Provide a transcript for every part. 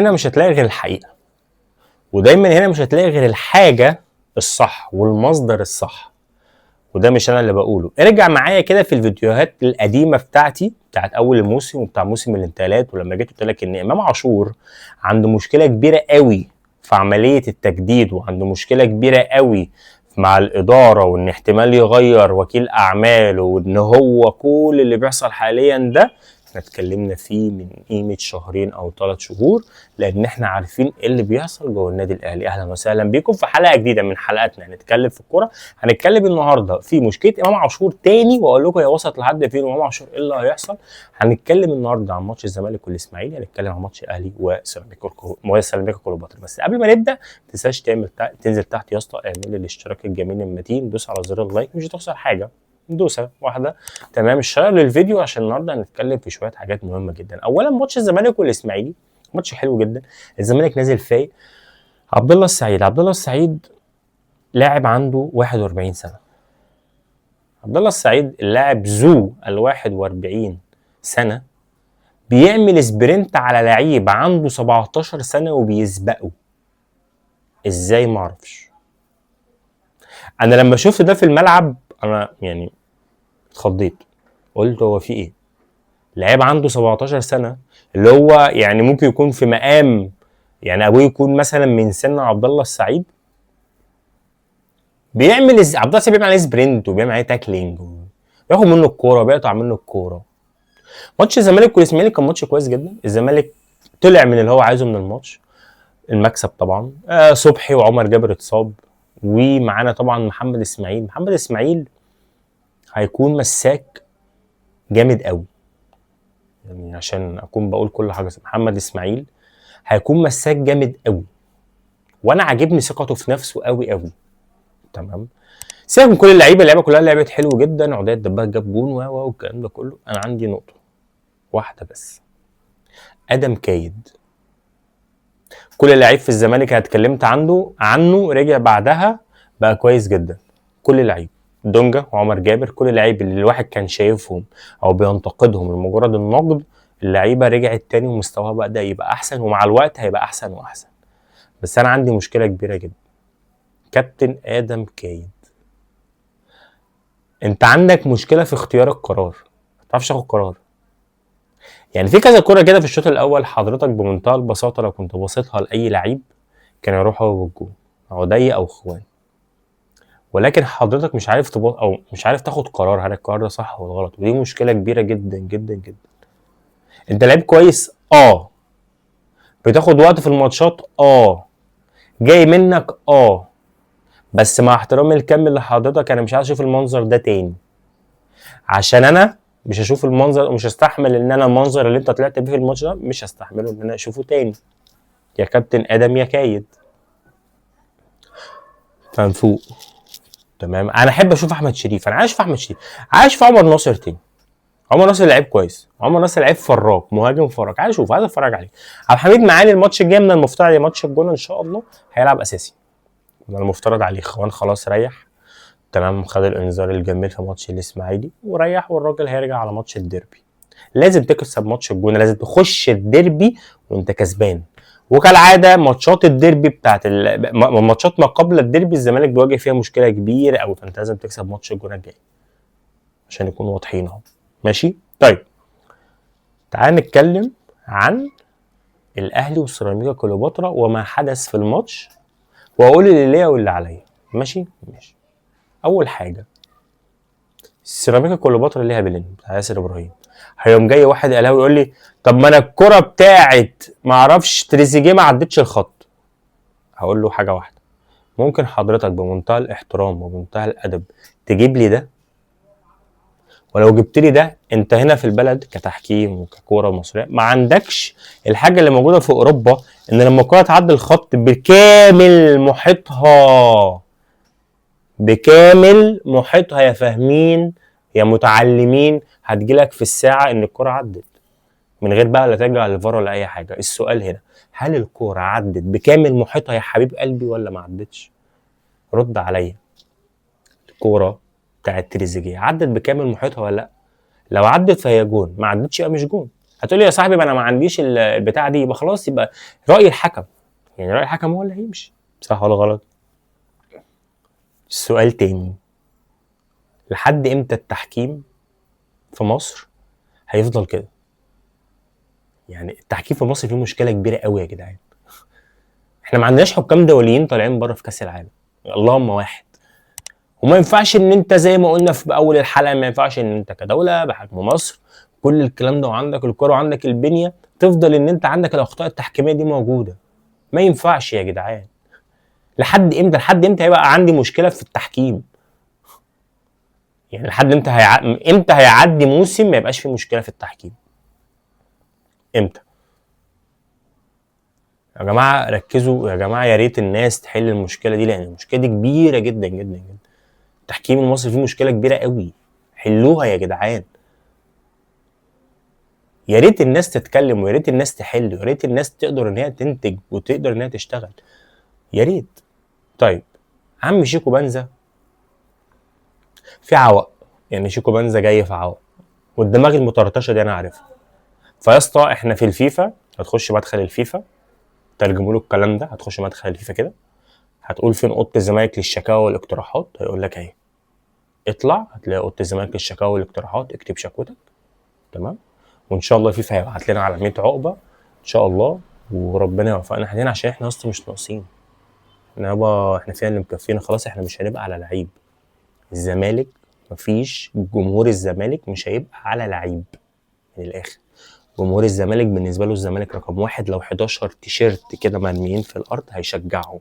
هنا مش هتلاقي غير الحقيقة، ودايما هنا مش هتلاقي غير الحاجة الصح والمصدر الصح، وده مش انا اللي بقوله. ارجع معايا كده في الفيديوهات القديمة بتاعتي بتاعت اول الموسم وبتاع موسم الانتقالات، ولما جيت قلت لك ان امام عاشور عنده مشكلة كبيرة قوي في عملية التجديد، وعنده مشكلة كبيرة قوي مع الاداره، وان احتمال يغير وكيل اعماله، وان هو كل اللي بيحصل حاليا ده احنا اتكلمنا فيه من قيمة شهرين او 3 شهور، لان احنا عارفين ايه اللي بيحصل جوه النادي الاهلي. اهلا وسهلا بيكم في حلقة جديدة من حلقاتنا هنتكلم في الكورة. هنتكلم النهارده في مشكلة امام عاشور تاني، واقول لكم هي وصلت لحد فين وامام عاشور ايه اللي هيحصل. هنتكلم النهارده عن ماتش الزمالك والاسماعيلي، هنتكلم عن ماتش الاهلي وسيراميكا كليوباترا. بس قبل ما نبدا ما تنساش تنزل تحت يا اسطى، اعمل الاشتراك الجميل المتين، دوس على زر ال like، مش هتخسر حاجة، دوسة واحده. تمام، ال share للفيديو عشان النهارده هنتكلم في شوية حاجات مهمة جدا. اولا ماتش الزمالك والاسماعيلي ماتش حلو جدا، الزمالك نازل فايق. عبد الله السعيد، عبد الله السعيد لاعب عنده 41 سنة. عبد الله السعيد اللاعب ذو ال 41 سنة بيعمل sprint على لعيب عنده 17 سنة وبيسبقه ازاي؟ معرفش. انا لما شفت ده في الملعب انا يعني اتخضيت، قلت هو في ايه؟ لعيب عنده 17 سنة اللي هو يعني ممكن يكون في مقام يعني ابوه يكون مثلا من سن عبد الله السعيد، بيعمل عبد الله السعيد بيعمل عليه sprint وبيعمل عليه tackling، بياخد منه الكورة وبيقطع منه الكورة. ماتش الزمالك والاسماعيلي كان ماتش كويس جدا، الزمالك طلع من اللي هو عايزه من الماتش، المكسب طبعا. صبحي وعمر جابر اتصاب، ومعانا طبعا محمد اسماعيل. محمد اسماعيل هيكون مساك جامد قوي، يعني عشان اكون بقول كل حاجة، محمد اسماعيل هيكون مساك جامد قوي، وانا عاجبني ثقته في نفسه قوي قوي. تمام، سيبك من كل اللعيبة، اللعيبة كلها لعبت حلو جدا، عدي الدباغ جاب جون و والكلام ده كله. انا عندي نقطة واحدة بس، ادم كايد. كل لعيب في الزمالك انا اتكلمت عنه رجع بعدها بقى كويس جدا. كل لعيب، دونجا وعمر جابر، كل لعيب اللي الواحد كان شايفهم او بينتقدهم لمجرد النقد، اللعيبة رجعت تاني ومستواها بدا يبقى احسن، ومع الوقت هيبقى احسن واحسن. بس انا عندي مشكلة كبيرة جدا، كابتن ادم كايد، انت عندك مشكلة في اختيار القرار، ما تعرفش تاخد قرار. يعني في كذا كرة كده في الشوط الاول حضرتك بمنتهى البساطة لو كنت باصيتها لاي لعيب كان يروح هو بالجون، عدي او خوان، ولكن حضرتك مش عارف او مش عارف تاخد قرار، هل القرار ده صح ولا غلط؟ ودي مشكلة كبيرة جدا جدا جدا. انت لعيب كويس، بتاخد وقت في الماتشات، جاي منك، بس مع احترامي الكامل لحضرتك انا مش عايز اشوف المنظر ده تاني، عشان انا مش هشوف المنظر ومش هستحمل ان انا المنظر اللي انت طلعت بيه في الماتش ده مش هستحمله ان انا اشوفه تاني يا كابتن ادم يا كايد. فنفوق. تمام، انا احب اشوف احمد شريف، انا عايز اشوف احمد شريف، عايز اشوف عمر ناصر تاني. عمر ناصر لعيب كويس، عمر ناصر لعيب فراك، مهاجم فراك، عايز اشوف، عايز اتفرج عليه. عبد الحميد معاني الماتش الجاي من المفترض ماتش الجونه ان شاء الله هيلعب اساسي، من المفترض عليه. خوان خلاص ريح، تمام، خد الانذار الجميل في ماتش الاسماعيلي وريح، والراجل هيرجع على ماتش الديربي. لازم تكسب ماتش الجونه، لازم تخش الديربي وانت كسبان. وكالعادة ماتشات الديربي بتاعت ماتشات ما قبل الديربي الزمالك بيواجه فيها مشكلة كبيرة قوي، فانت لازم تكسب ماتش الجونه الجاي عشان نكون واضحين اهو. ماشي، طيب تعال نتكلم عن الاهلي وسيراميكا كليوباترا وما حدث في الماتش، واقول اللي ليا واللي عليا. ماشي ماشي. اول حاجة سيراميكا كليوباترا ليها بلين بتاع ياسر ابراهيم، هيقوم جاي واحد اهلاوي يقول لي طب ما انا الكره بتاعت ما اعرفش تريزيجيه ما عدتش الخط. هقول له حاجة واحدة، ممكن حضرتك بمنتهى الاحترام وبمنتهى الادب تجيب لي ده؟ ولو جبت لي ده انت هنا في البلد كتحكيم وككوره مصرية ما عندكش الحاجة اللي موجودة في اوروبا، ان لما الكورة تعدي الخط بكامل محيطها، بكامل محيطها يا فاهمين يا متعلمين، هتجيلك في الساعة ان الكورة عدت من غير بقى لا ترجع للفار ولا اي حاجة. السؤال هنا، هل الكورة عدت بكامل محيطها يا حبيب قلبي ولا ما عدتش؟ رد عليا. الكورة بتاعت تريزيجيه عدت بكامل محيطها ولا لا؟ لو عدت فهي جون، ما عدتش يبقى مش جون. هتقول لي يا صاحبي ما انا ما عنديش البتاع دي، يبقى خلاص، يبقى راي الحكم، يعني راي الحكم هو اللي هيمشي، صح ولا غلط؟ السؤال تاني، لحد امتى التحكيم في مصر هيفضل كده؟ يعني التحكيم في مصر فيه مشكلة كبيرة قوي يا جدعان. احنا ما عندناش حكام دوليين طالعين بره في كاس العالم، اللهم واحد. وما ينفعش ان انت زي ما قلنا في اول الحلقة، ما ينفعش ان انت كدولة بحجم مصر كل الكلام ده، وعندك الكره وعندك البنية، تفضل ان انت عندك الاخطاء التحكيميه دي موجودة. ما ينفعش يا جدعان. لحد امتى؟ لحد امتى هيبقى عندي مشكلة في التحكيم؟ يعني لحد امتى امتى هيعدي موسم ما يبقاش فيه مشكلة في التحكيم؟ امتى؟ يا جماعة ركزوا يا جماعة، يا ريت الناس تحل المشكلة دي، لان المشكلة دي كبيرة جدا جدا جدا. التحكيم المصري فيه مشكلة كبيرة قوي، حلوها يا جدعان. يا ريت الناس تتكلم، ويا ريت الناس تحل، ويا ريت الناس تقدر ان هي تنتج وتقدر ان هي تشتغل، يا ريت. طيب عم شيكو بنزا في عوق، يعني شيكو بنزا جاي في عوق، والدماغ المطرطشه دي انا عارفها. فيا اسطى احنا في الفيفا، هتخش مدخل الفيفا، ترجموا له الكلام ده، هتخش مدخل الفيفا كده، هتقول فين اوضة الزمالك للشكاوى والاقتراحات، هيقول لك اهي، اطلع هتلاقي اوضة الزمالك للشكاوى والاقتراحات، اكتب شكوتك، تمام؟ وان شاء الله الفيفا هيبعت لنا على 100 عقبه ان شاء الله، وربنا يوفقنا احنا، عشان احنا اصلا مش ناقصين، احنا يابا احنا فينا اللي مكفينا، خلاص احنا مش هنبقى على لعيب الزمالك، مفيش جمهور الزمالك مش هيبقى على لعيب من الاخر. جمهور الزمالك بالنسبة له الزمالك رقم واحد، لو 11 تيشيرت كده مرميين في الارض هيشجعهم.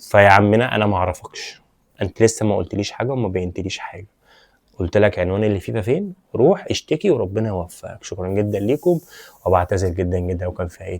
فيا عمنا انا ما اعرفكش، انت لسه ما قلتليش حاجة وما بينتليش حاجة، قلت لك عنوان اللي فيفا فين، روح اشتكي وربنا يوفقك. شكرا جدا ليكم، وبعتذر جدا جدا لو كان في اي